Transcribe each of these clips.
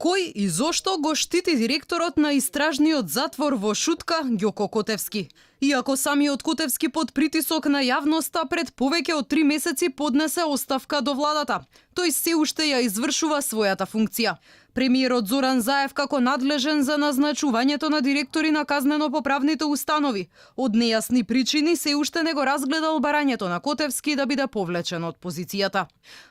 Кој и зошто го штити директорот на истражниот затвор во Шутка, Ѓоко Котевски? Иако самиот Котевски под притисок на јавноста пред повеќе од 3 месеци поднесе оставка до владата, тој се уште ја извршува својата функција. Премиерот Зоран Заев како надлежен за назначувањето на директори на казнено-поправните установи од нејасни причини се уште не го разгледал барањето на Котевски да биде повлечен од позицијата.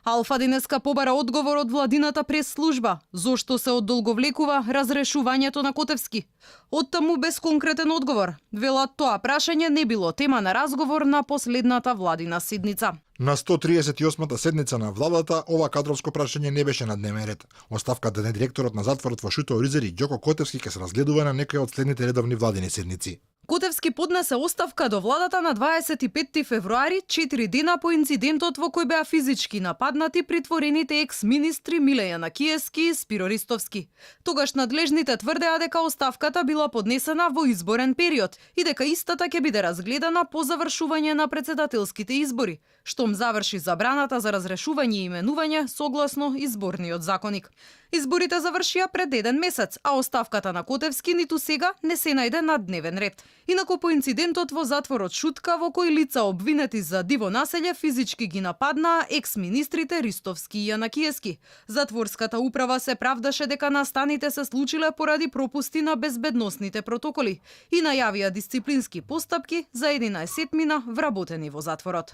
Алфа денеска побара одговор од владината прес-служба зошто се оддолговлекува разрешувањето на Котевски. Оттаму без конкретен одговор. Велат тоа прашање не било тема на разговор на последната владина седница. На 138-та седница на владата, ова кадровско прашање не беше на дневен ред. Оставката на директорот на затворот во Шуто Оризари, Ѓоко Котевски, ќе се разгледува на некоја од следните редовни владини седници. Котевски поднесе оставка до владата на 25 февруари, 4 дена по инцидентот во кој беа физички нападнати притворените екс-министри Миле Јанакиевски и Спиро Ристовски. Тогаш надлежните тврдеа дека оставката била поднесена во изборен период и дека истата ќе биде разгледана по завршување на председателските избори, штом заврши забраната за разрешување и именување согласно изборниот законник. Изборите завршија пред 1 месец, а оставката на Котевски ниту сега не се најде на дневен ред. Инаку по инцидентот во затворот Шутка, во кој лица обвинети за диво населје физички ги нападнаа екс-министрите Ристовски и Јанакиевски. Затворската управа се правдаше дека настаните се случиле поради пропусти на безбедносните протоколи и најавија дисциплински постапки за 11 вработени во затворот.